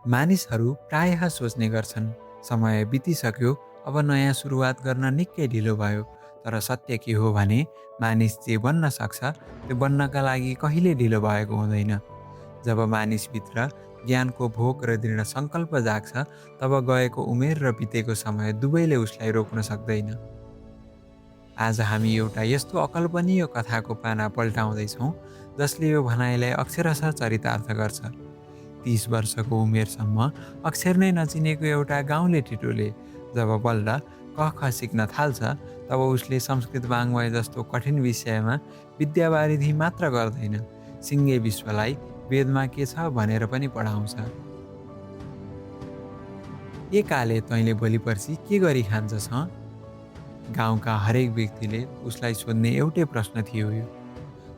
मानिसहरू प्रायः सोच्ने गर्छन्, समय बितिसक्यो, अब नयाँ सुरुवात गर्न निकै ढिलो भयो। तर सत्य के हो भने मानिस जे बन्न सक्छ त्यो बन्नका लागि कहिले ढिलो भएको हुँदैन। जब मानिसभित्र ज्ञानको भोक र दृढ सङ्कल्प जाग्छ, तब गएको उमेर र बितेको समय दुवैले उसलाई रोक्न सक्दैन। आज हामी एउटा यस्तो अकल्पनीय कथाको पाना पल्टाउँदैछौँ जसले यो भनाइलाई अक्षरशः चरितार्थ गर्छ। 30 वर्षको उमेरसम्म अक्षर नै नचिनेको एउटा गाउँले टिटोले जब बल्ल क ख सिक्न थाल्छ, तब उसले संस्कृत वाङ्मय जस्तो कठिन विषयमा विद्यावारिधि मात्र गर्दैन, सिङ्गे विश्वलाई वेदमा के छ भनेर पनि पढाउँछ। ए काले तैँले भोलि पर्सि के गरी खान्छस् हँ? गाउँका हरेक व्यक्तिले उसलाई सोध्ने एउटै प्रश्न थियो यो।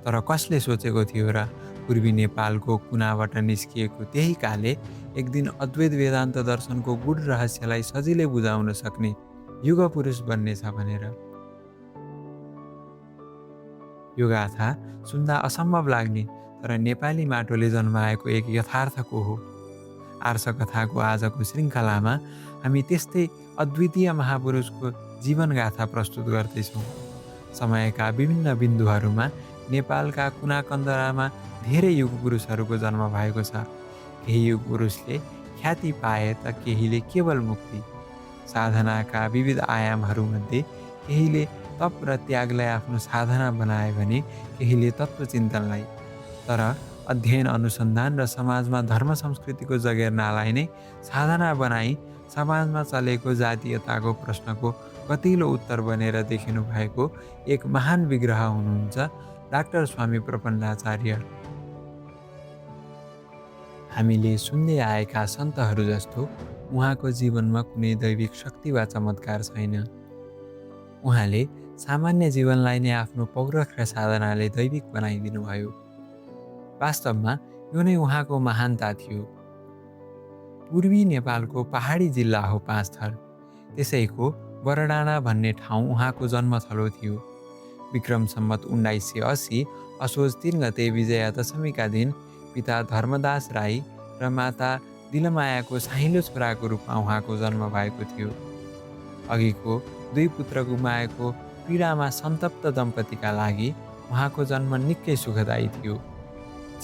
तर कसले सोचेको थियो र पूर्वी नेपालको कुनाबाट निस्किएको त्यही काले एक दिन अद्वैत वेदान्त दर्शनको गूढ रहस्यलाई सजिलै बुझाउन सक्ने युग पुरुष बन्नेछ भनेर। यो गाथा सुन्दा असम्भव लाग्ने तर नेपाली माटोले जन्माएको एक यथार्थको हो। आर्ष कथाको आजको श्रृङ्खलामा हामी त्यस्तै अद्वितीय महापुरुषको जीवनगाथा प्रस्तुत गर्दैछौँ। समयका विभिन्न बिन्दुहरूमा नेपालका कुनाकन्दरामा धेरै युग पुरुषहरूको जन्म भएको छ। केही युग पुरुषले ख्याति पाए त केहीले केवल मुक्ति। साधनाका विविध आयामहरूमध्ये केहीले तप र त्यागलाई आफ्नो साधना बनाए भने केहीले तत्त्वचिन्तनलाई। तर अध्ययन अनुसन्धान र समाजमा धर्म संस्कृतिको जगेर्नालाई नै साधना बनाई समाजमा चलेको जातीयताको प्रश्नको गतिलो उत्तर बनेर देखिनु भएको एक महान विग्रह हुनुहुन्छ डाक्टर स्वामी प्रपन्नाचार्य। हामीले सुन्दै आएका सन्तहरू जस्तो उहाँको जीवनमा कुनै दैविक शक्ति वा चमत्कार छैन। उहाँले सामान्य जीवनलाई नै आफ्नो पौरख र साधनाले दैविक बनाइदिनु भयो। वास्तवमा यो नै उहाँको महानता थियो। पूर्वी नेपालको पहाडी जिल्ला हो पाँचथर, त्यसैको बरडाँडा भन्ने ठाउँ उहाँको जन्मथलो थियो। विक्रम सम्वत 1980 असोज 3 गते विजया दशमीका दिन पिता धर्मदास राई र माता दिलमायाको साहिलो छोराको रूपमा उहाँको जन्म भएको थियो। अघिको 2 पुत्र गुमाएको पीडामा सन्तप्त दम्पतिका लागि उहाँको जन्म निकै सुखदायी थियो।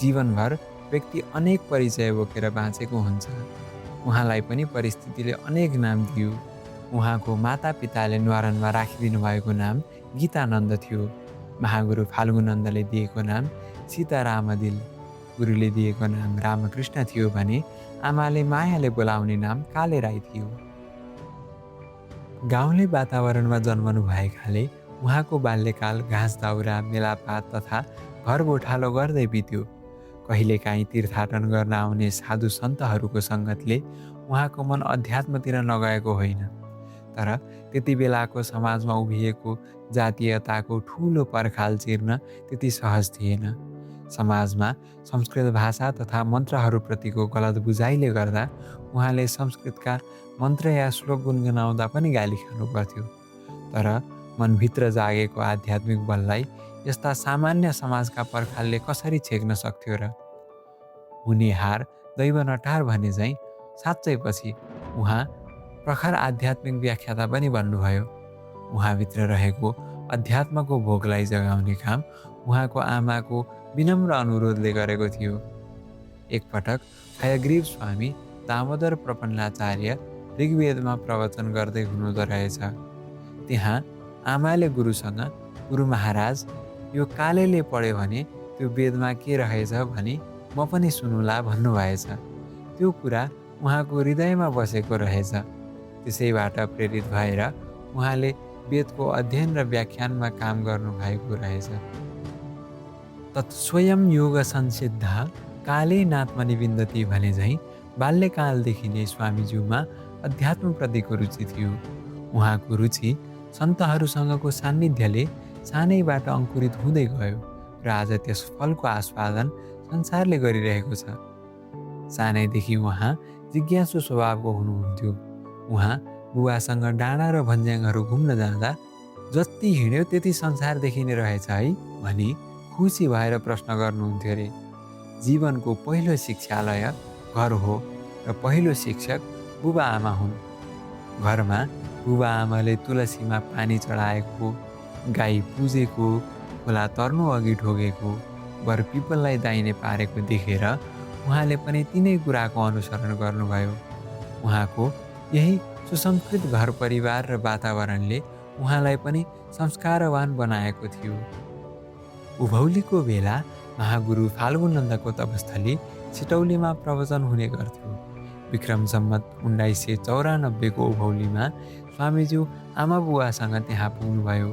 जीवनभर व्यक्ति अनेक परिचय बोकेर बाँचेको हुन्छ। उहाँलाई पनि परिस्थितिले अनेक नाम दियो। उहाँको मातापिताले न्वारानमा राखिदिनु भएको नाम गीतानन्द थियो। महागुरु फाल्गुनन्दले दिएको नाम सीतारामदिल, गुरुले दिएको नाम रामकृष्ण थियो भने आमाले मायाले बोलाउने नाम काले राई थियो। गाउँले वातावरणमा जन्मनु भएकाले उहाँको बाल्यकाल घाँस दाउरा, मेलापात तथा घर गोठालो गर्दै बित्यो। कहिलेकाहीँ तीर्थाटन गर्न आउने साधु सन्तहरूको सङ्गतले उहाँको मन अध्यात्मतिर नगएको होइन। तर त्यति बेलाको समाजमा उभिएको जातीयताको ठुलो पर्खाल चिर्न त्यति सहज थिएन। समाजमा संस्कृत भाषा तथा मन्त्रहरूप्रतिको गलत बुझाइले गर्दा उहाँले संस्कृतका मन्त्र या श्लोक गुनगुनाउँदा पनि गाली खानु पर्थ्यो। तर मनभित्र जागेको आध्यात्मिक बललाई यस्ता सामान्य समाजका पर्खालले कसरी छेक्न सक्थ्यो र? हुने हार दैव नटार भने चाहिँ साँच्चै पछि उहाँ प्रखर आध्यात्मिक व्याख्याता पनि बन्नुभयो। उहाँभित्र रहेको अध्यात्मको भोगलाई जगाउने काम उहाँको आमाको विनम्र अनुरोधले गरेको थियो। एकपटक हयग्रीव स्वामी दामोदर प्रपन्नाचार्य ऋग्वेदमा प्रवचन गर्दै हुनुहुँदो रहेछ। त्यहाँ आमाले गुरुसँग, गुरु महाराज, यो कालेले पढ्यो भने त्यो वेदमा के रहेछ भनी म पनि सुनुला भन्नुभएछ। त्यो कुरा उहाँको हृदयमा बसेको रहेछ। त्यसैबाट प्रेरित भएर उहाँले वेदको अध्ययन र व्याख्यानमा काम गर्नुभएको रहेछ। तत् स्वयं योग संसिद्धा काले नात्मनि विन्दति भने झैँ बाल्यकालदेखि नै स्वामीज्यूमा अध्यात्मप्रतिको रुचि थियो। उहाँको रुचि सन्तहरूसँगको सान्निध्यले सानैबाट अङ्कुरित हुँदै गयो र आज त्यस फलको आस्वादन संसारले गरिरहेको छ। सानैदेखि उहाँ जिज्ञासु स्वभावको हुनुहुन्थ्यो। उहाँ बुवासँग डाँडा र भन्ज्याङहरू घुम्न जाँदा जति हिँड्यो त्यति संसार देखिने रहेछ है भनी खुसी भएर प्रश्न गर्नुहुन्थ्यो अरे। जीवनको पहिलो शिक्षालय घर हो र पहिलो शिक्षक बुबा आमा हुन्। घरमा बुबा आमाले तुलसीमा पानी चढाएको, गाई पुजेको, खोला तर्नु अघि ढोगेको, बर पिपललाई दाहिने पारेको देखेर उहाँले पनि तिनै कुराको अनुसरण गर्नुभयो। उहाँको यही सुसंस्कृत घर परिवार र वातावरणले उहाँलाई पनि संस्कारवान बनाएको थियो। उभौलीको बेला महागुरु फाल्गु नन्दको तपस्थली सिटौलीमा प्रवचन हुने गर्थ्यो। विक्रम सम्वत 1994 को उभौलीमा स्वामीज्यू आमा बुवासँग त्यहाँ पुग्नुभयो।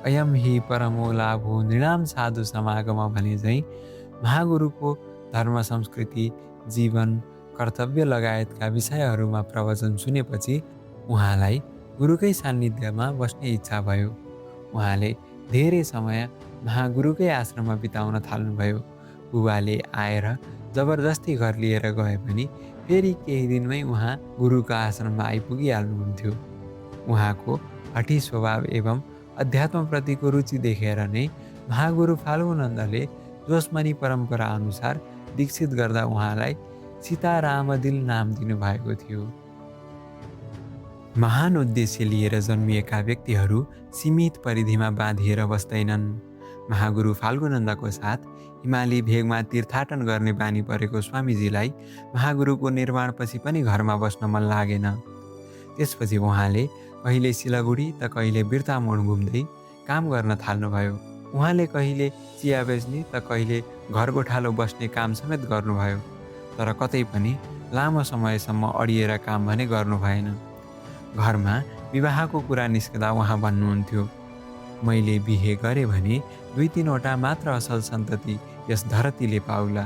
अयम हि परमो लाभो नृणाम साधु समागम भने झैँ महागुरुको धर्म, संस्कृति, जीवन, कर्तव्य लगायतका विषयहरूमा प्रवचन सुनेपछि उहाँलाई गुरुकै सान्निध्यमा बस्ने इच्छा भयो। उहाँले धेरै समय महागुरुकै आश्रममा बिताउन थाल्नुभयो। बुबाले आएर जबरजस्ती घर लिएर गए पनि फेरि केही दिनमै उहाँ गुरुको आश्रममा आइपुगिहाल्नुहुन्थ्यो। उहाँको हठी स्वभाव एवं अध्यात्मप्रतिको रुचि देखेर नै महागुरु फाल्गु नन्दले जोसमनी परम्परा अनुसार दीक्षित गर्दा उहाँलाई सीतारामदिल नाम दिनुभएको थियो। महान उद्देश्य लिएर जन्मिएका व्यक्तिहरू सीमित परिधिमा बाँधिएर बस्दैनन्। महागुरु फाल्गु नन्दको साथ हिमाली भेगमा तीर्थाटन गर्ने बानी परेको स्वामीजीलाई महागुरुको निर्वाणपछि पनि घरमा बस्न मन लागेन। त्यसपछि उहाँले कहिले सिलगढी त कहिले बिर्तामोड घुम्दै काम गर्न थाल्नुभयो। उहाँले कहिले चिया बेच्ने त कहिले घर गोठालो बस्ने काम समेत गर्नुभयो। तर कतै पनि लामो समयसम्म अडिएर काम भने गर्नु भएन। घरमा विवाहको कुरा निस्कँदा उहाँ भन्नुहुन्थ्यो, मैले बिहे गरेँ भने 2-3वटा मात्र असल सन्तति यस धरतीले पाउला,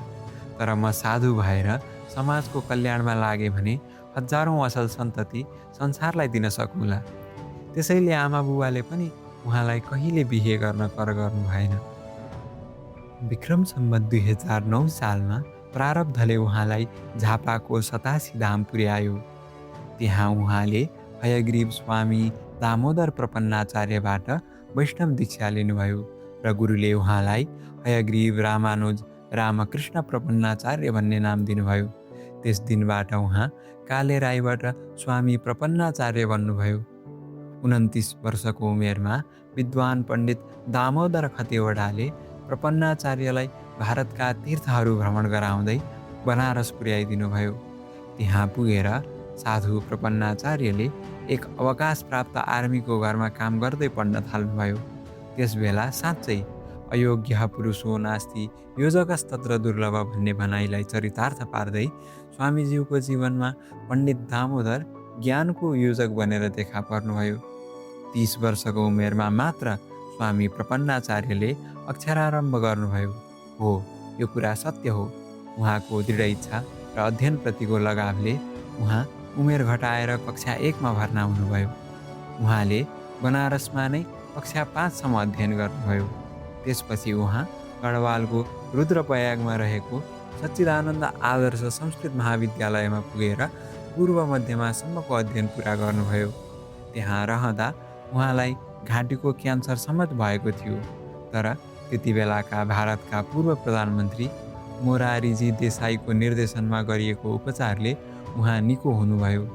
तर म साधु भएर समाजको कल्याणमा लागे भने हजारौँ असल सन्तति संसारलाई दिन सकौँला। त्यसैले आमा बुबाले पनि उहाँलाई कहिले बिहे गर्न कर गर्नु भएन। विक्रम सम्वत 2009 सालमा प्रारब्धले उहाँलाई झापाको 87 धाम पुर्यायो। त्यहाँ उहाँले हयग्रीव स्वामी दामोदर प्रपन्नाचार्यबाट वैष्णव दीक्षा लिनुभयो र गुरुले उहाँलाई हयग्रीव रामानुज रामकृष्ण प्रपन्नाचार्य भन्ने नाम दिनुभयो। त्यस दिनबाट उहाँ काले राईबाट स्वामी प्रपन्नाचार्य बन्नुभयो। 29 वर्षको उमेरमा विद्वान पण्डित दामोदर खतिवडाले प्रपन्नाचार्यलाई भारतका तीर्थहरू भ्रमण गराउँदै बनारस पुर्याइदिनुभयो। त्यहाँ पुगेर साधु प्रपन्नाचार्यले एक अवकाश प्राप्त आर्मीको घरमा काम गर्दै पढ्न थाल्नुभयो। त्यस बेला साँच्चै अयोग्य पुरुषो नास्ति योजकस्तत्र दुर्लभ भन्ने भनाइलाई चरितार्थ पार्दै स्वामीज्यूको जीवनमा पण्डित दामोदर ज्ञानको योजक बनेर देखा पर्नुभयो। 30 वर्षको उमेरमा मात्र स्वामी प्रपन्नाचार्यले अक्षरारम्भ गर्नुभयो। हो, यो कुरा सत्य हो। उहाँको दृढ इच्छा र अध्ययनप्रतिको लगावले उहाँ उमेर घटाएर कक्षा 1 मा भर्ना हुनुभयो। उहाँले बनारसमा नै कक्षा 5 सम्म अध्ययन गर्नुभयो। त्यसपछि उहाँ गढवालको रुद्रप्रयागमा रहेको सच्चिदानन्द आदर्श संस्कृत महाविद्यालयमा पुगेर पूर्व मध्यमासम्मको अध्ययन पुरा गर्नुभयो। त्यहाँ रहँदा उहाँलाई घाँटीको क्यान्सर समेत भएको थियो, तर त्यति बेलाका भारतका पूर्व प्रधानमन्त्री मोरारजी देसाईको निर्देशनमा गरिएको उपचारले उहाँ निको हुनुभयो।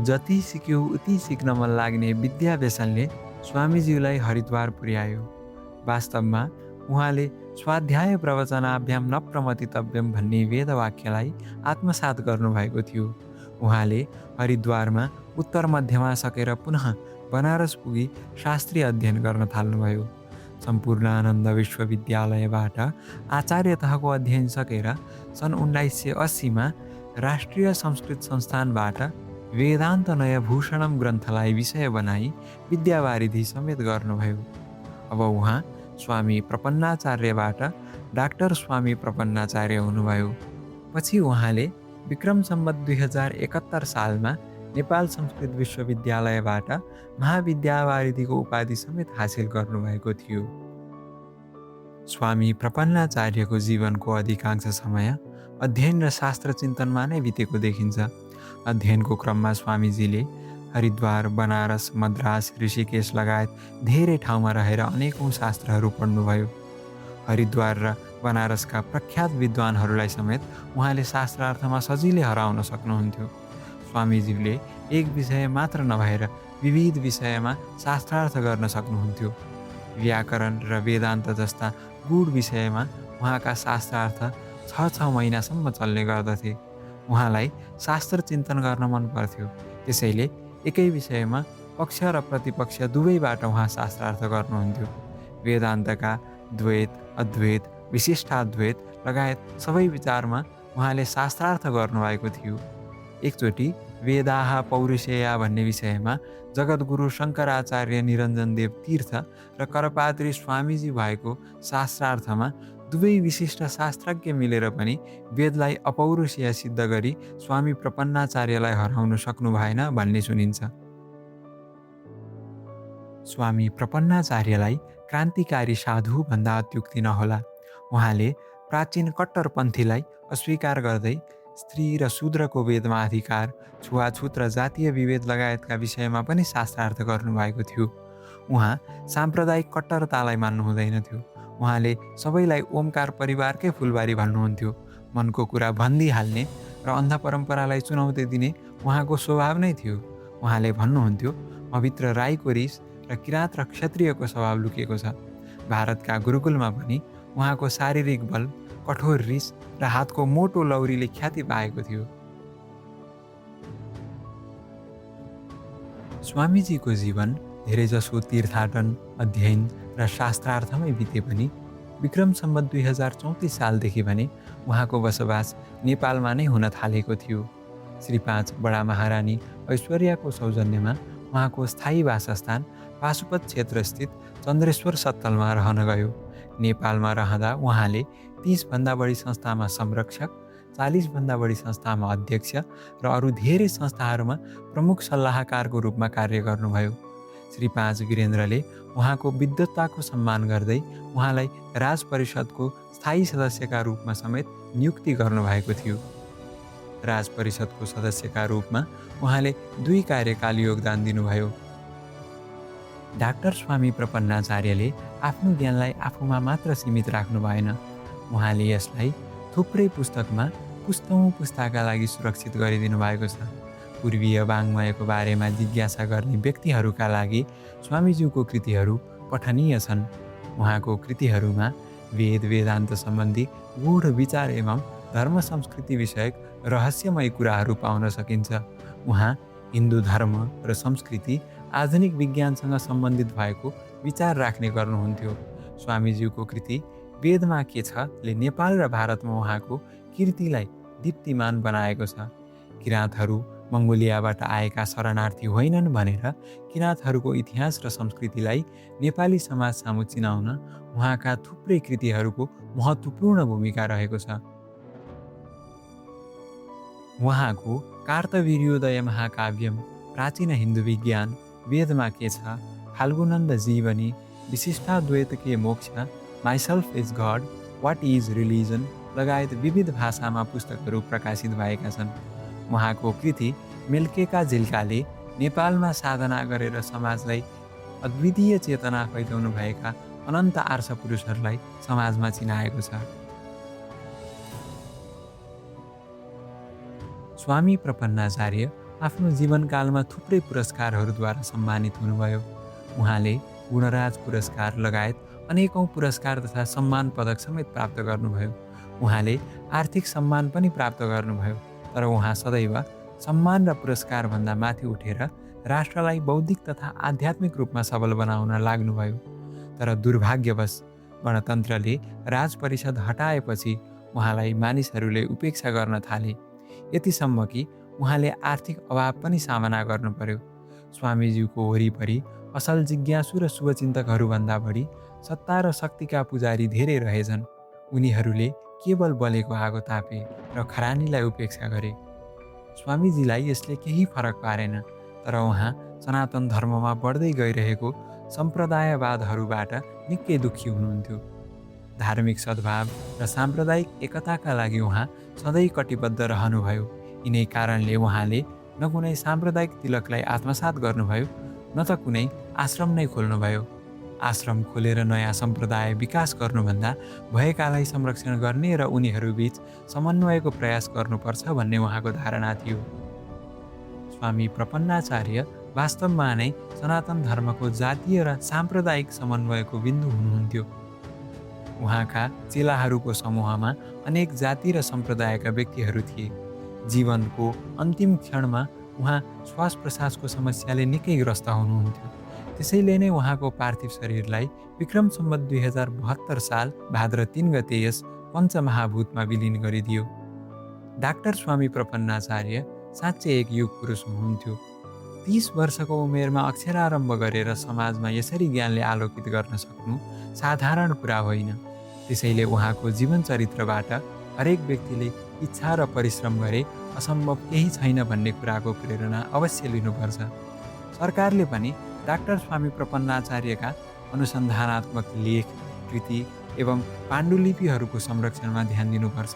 जति सिक्यो उति सिक्न मन लाग्ने विद्या व्यसनले स्वामीज्यूलाई हरिद्वार पुर्यायो। वास्तवमा उहाँले स्वाध्याय प्रवचनाभ्याम न प्रमतितव्यम भन्ने वेदवाक्यलाई आत्मसात गर्नुभएको थियो। उहाँले हरिद्वारमा उत्तर मध्यमा सकेर पुनः बनारस पुगी शास्त्रीय अध्ययन गर्न थाल्नुभयो। सम्पूर्णानन्द विश्वविद्यालयबाट आचार्य तहको अध्ययन सकेर सन् 1980 मा राष्ट्रिय संस्कृत संस्थानबाट वेदान्त नयभूषणम ग्रन्थलाई विषय बनाई विद्यावारिधि समेत गर्नुभयो। अब उहाँ स्वामी प्रपन्नाचार्यबाट डाक्टर स्वामी प्रपन्नाचार्य हुनुभयो। पछि उहाँले विक्रम सम्वत 2071 सालमा नेपाल संस्कृत विश्वविद्यालयबाट महाविद्यावारिधिको उपाधि समेत हासिल गर्नुभएको थियो। स्वामी प्रपन्नाचार्यको जीवनको अधिकांश समय अध्ययन र शास्त्र चिन्तनमा नै बितेको देखिन्छ। अध्ययनको क्रममा स्वामीजीले हरिद्वार, बनारस, मद्रास, ऋषिकेश लगायत धेरै ठाउँमा रहेर अनेकौँ शास्त्रहरू पढ्नुभयो। हरिद्वार र बनारसका प्रख्यात विद्वानहरूलाई समेत उहाँले शास्त्रार्थमा सजिलै हराउन सक्नुहुन्थ्यो। स्वामीजीले एक विषय मात्र नभएर विविध विषयमा शास्त्रार्थ गर्न सक्नुहुन्थ्यो। व्याकरण र वेदान्त जस्ता गूढ विषयमा उहाँका शास्त्रार्थ 6 महिनासम्म चल्ने गर्दथे। उहाँलाई शास्त्र चिन्तन गर्न मन पर्थ्यो, त्यसैले एकै विषयमा पक्ष र प्रतिपक्ष दुवैबाट उहाँ शास्त्रार्थ गर्नुहुन्थ्यो। वेदान्तका द्वैत, अद्वैत, विशिष्टाद्वैत लगायत सबै विचारमा उहाँले शास्त्रार्थ गर्नुभएको थियो। एकचोटि वेदाः पौरुषेया भन्ने विषयमा जगद्गुरु शङ्कराचार्य निरञ्जनदेव तीर्थ र करपात्री स्वामीजी भएको शास्त्रार्थमा दुवै विशिष्ट शास्त्रज्ञ मिलेर पनि वेदलाई अपौरुषेय सिद्ध गरी स्वामी प्रपन्नाचार्यलाई हराउन सक्नु भएन भन्ने सुनिन्छ। स्वामी प्रपन्नाचार्यलाई क्रान्तिकारी साधु भन्दा अत्युक्ति नहोला। उहाँले प्राचीन कट्टरपन्थीलाई अस्वीकार गर्दै स्त्री र शूद्रको वेदमा अधिकार, छुवाछुत र जातीय विभेद लगायतका विषयमा पनि शास्त्रार्थ गर्नुभएको थियो। उहाँ साम्प्रदायिक कट्टरतालाई मान्नु हुँदैन थियो। उहाँले सबैलाई ओमकार परिवारकै फुलबारी भन्नुहुन्थ्यो। मनको कुरा भनिदिइहाल्ने र अन्ध परम्परालाई चुनौती दिने उहाँको स्वभाव नै थियो। उहाँले भन्नुहुन्थ्यो, मभित्र राईको रिस र किराँत र क्षत्रियको स्वभाव लुकेको छ। भारतका गुरुकुलमा पनि उहाँको शारीरिक बल, कठोर रिस र हातको मोटो लौरीले ख्याति पाएको थियो। स्वामीजीको जीवन धेरैजसो तीर्थाटन, अध्ययन र शास्त्रार्थमै बिते पनि विक्रम सम्वत 2034 सालदेखि भने उहाँको बसोबास नेपालमा नै हुन थालेको थियो। श्री 5 बडा महारानी ऐश्वर्याको सौजन्यमा उहाँको स्थायी वासस्थान पाशुपत क्षेत्रस्थित चन्द्रेश्वर सत्तलमा रहन गयो। नेपालमा रहँदा उहाँले 30 भन्दा बढी संस्थामा संरक्षक, 40 भन्दा बढी संस्थामा अध्यक्ष र अरू धेरै संस्थाहरूमा प्रमुख सल्लाहकारको रूपमा कार्य गर्नुभयो। श्री 5 वीरेन्द्रले उहाँको विद्वत्ताको सम्मान गर्दै उहाँलाई राज परिषदको स्थायी सदस्यका रूपमा समेत नियुक्ति गर्नुभएको थियो। राज परिषदको सदस्यका रूपमा उहाँले 2 कार्यकाल योगदान दिनुभयो। डाक्टर स्वामी प्रपन्नाचार्यले आफ्नो ज्ञानलाई आफूमा मात्र सीमित राख्नु भएन। उहाँले यसलाई थुप्रै पुस्तकमा पुस्तौँ पुस्ताका लागि सुरक्षित गरिदिनु भएको छ। पूर्वीय वाङ्मयको बारेमा जिज्ञासा गर्ने व्यक्तिहरूका लागि स्वामीज्यूको कृतिहरू पठनीय छन्। उहाँको कृतिहरूमा वेद वेदान्त सम्बन्धी गूढ विचार एवं धर्म संस्कृति विषयक रहस्यमय कुराहरू पाउन सकिन्छ। उहाँ हिन्दू धर्म र संस्कृति, आधुनिक विज्ञानसँग सम्बन्धित भएको विचार राख्ने गर्नुहुन्थ्यो। स्वामीज्यूको कृति वेदमा के छ ले नेपाल र भारतमा उहाँको कीर्तिलाई दीप्तिमान बनाएको छ। किराँतहरू मङ्गोलियाबाट आएका शरणार्थी होइनन् भनेर किराँतहरूको इतिहास र संस्कृतिलाई नेपाली समाज सामु चिनाउन उहाँका थुप्रै कृतिहरूको महत्त्वपूर्ण भूमिका रहेको छ। उहाँको कार्तवीर्योदय महाकाव्यम, प्राचीन हिन्दू विज्ञान, वेदमा के छ, फाल्गुनन्द जीवनी, विशिष्टाद्वैत के मोक्ष, myself is God, what is religion लगायत विविध भाषामा पुस्तकहरू प्रकाशित भएका छन्। उहाँको कृति मेल्केका झिल्काले नेपालमा साधना गरेर समाजलाई अद्वितीय चेतना फैलाउनु भएका अनन्त आर्ष पुरुषहरूलाई समाजमा चिनाएको छ। स्वामी प्रपन्नाचार्य आफ्नो जीवनकालमा थुप्रै पुरस्कारहरूद्वारा सम्मानित हुनुभयो। उहाँले गुणराज पुरस्कार लगायत अनेकौं पुरस्कार तथा सम्मान पदक समेत प्राप्त गर्नुभयो। उहाँले आर्थिक सम्मान पनि प्राप्त गर्नुभयो, तर उहाँ सदैव सम्मान र पुरस्कारभन्दा माथि उठेर राष्ट्रलाई बौद्धिक तथा आध्यात्मिक रूपमा सबल बनाउन लाग्नुभयो। तर दुर्भाग्यवश गणतन्त्रले राज परिषद हटाएपछि उहाँलाई मानिसहरूले उपेक्षा गर्न थाले, यतिसम्म कि उहाँले आर्थिक अभाव पनि सामना गर्नु पर्यो। स्वामीज्यूको वरिपरि असल जिज्ञासु र शुभचिन्तकहरूभन्दा बढी सत्ता र शक्तिका पुजारी धेरै रहेछन्। उनीहरूले केवल बलेको आगो तापे र खरानीलाई उपेक्षा गरे। स्वामीजीलाई यसले केही फरक पारेन, तर उहाँ सनातन धर्ममा बढ्दै गइरहेको सम्प्रदायवादहरूबाट निकै दुःखी हुनुहुन्थ्यो। धार्मिक सद्भाव र साम्प्रदायिक एकताका लागि उहाँ सधैँ कटिबद्ध रहनुभयो। यिनै कारणले उहाँले न कुनै साम्प्रदायिक तिलकलाई आत्मसात गर्नुभयो, न त कुनै आश्रम नै खोल्नुभयो। आश्रम खोलेर नयाँ सम्प्रदाय विकास गर्नुभन्दा भएकालाई संरक्षण गर्ने र उनीहरूबीच समन्वयको प्रयास गर्नुपर्छ भन्ने उहाँको धारणा थियो। स्वामी प्रपन्नाचार्य वास्तवमा नै सनातन धर्मको जातीय र साम्प्रदायिक समन्वयको बिन्दु हुनुहुन्थ्यो। उहाँका चेलाहरूको समूहमा अनेक जाति र सम्प्रदायका व्यक्तिहरू थिए। जीवनको अन्तिम क्षणमा उहाँ श्वास प्रश्वासको समस्याले निकै ग्रस्त हुनुहुन्थ्यो। त्यसैले नै उहाँको पार्थिव शरीरलाई विक्रम सम्वत 2072 साल भाद्र 3 गते यस पञ्चमहाभूतमा विलिन गरिदियो। डाक्टर स्वामी प्रपन्नाचार्य साँच्चै एक युग पुरुष हुनुहुन्थ्यो। 30 वर्षको उमेरमा अक्षरारम्भ गरेर समाजमा यसरी ज्ञानले आलोकित गर्न सक्नु साधारण कुरा होइन। त्यसैले उहाँको जीवन चरित्रबाट हरेक व्यक्तिले इच्छा र परिश्रम गरे असम्भव केही छैन भन्ने कुराको प्रेरणा अवश्य लिनुपर्छ। सरकारले पनि डाक्टर स्वामी प्रपन्नाचार्यका अनुसन्धानात्मक लेख, कृति एवं पाण्डुलिपिहरूको संरक्षणमा ध्यान दिनुपर्छ।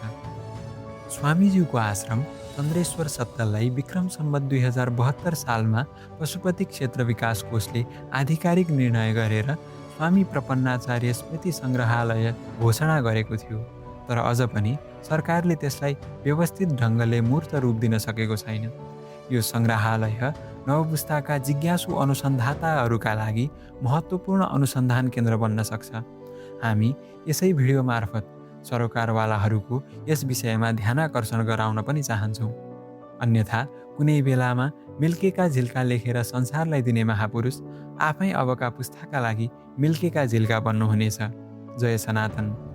स्वामीज्यूको आश्रम चन्द्रेश्वर सत्तललाई विक्रम सम्वत 2072 सालमा पशुपति क्षेत्र विकास कोषले आधिकारिक निर्णय गरेर स्वामी प्रपन्नाचार्य स्मृति सङ्ग्रहालय घोषणा गरेको थियो। तर अझ पनि सरकारले त्यसलाई व्यवस्थित ढङ्गले मूर्त रूप दिन सकेको छैन। यो सङ्ग्रहालय नवपुस्ताका जिज्ञासु अनुसन्धाताहरूका लागि महत्त्वपूर्ण अनुसन्धान केन्द्र बन्न सक्छ। हामी यसै भिडियो मार्फत सरोकारवालाहरूको यस विषयमा ध्यानाकर्षण गराउन पनि चाहन्छौँ। अन्यथा कुनै बेलामा मिल्केका झिल्का लेखेर संसारलाई दिने महापुरुष आफै अबका पुस्ताका लागि मिल्केका झिल्का बन्नुहुनेछ। जय सनातन।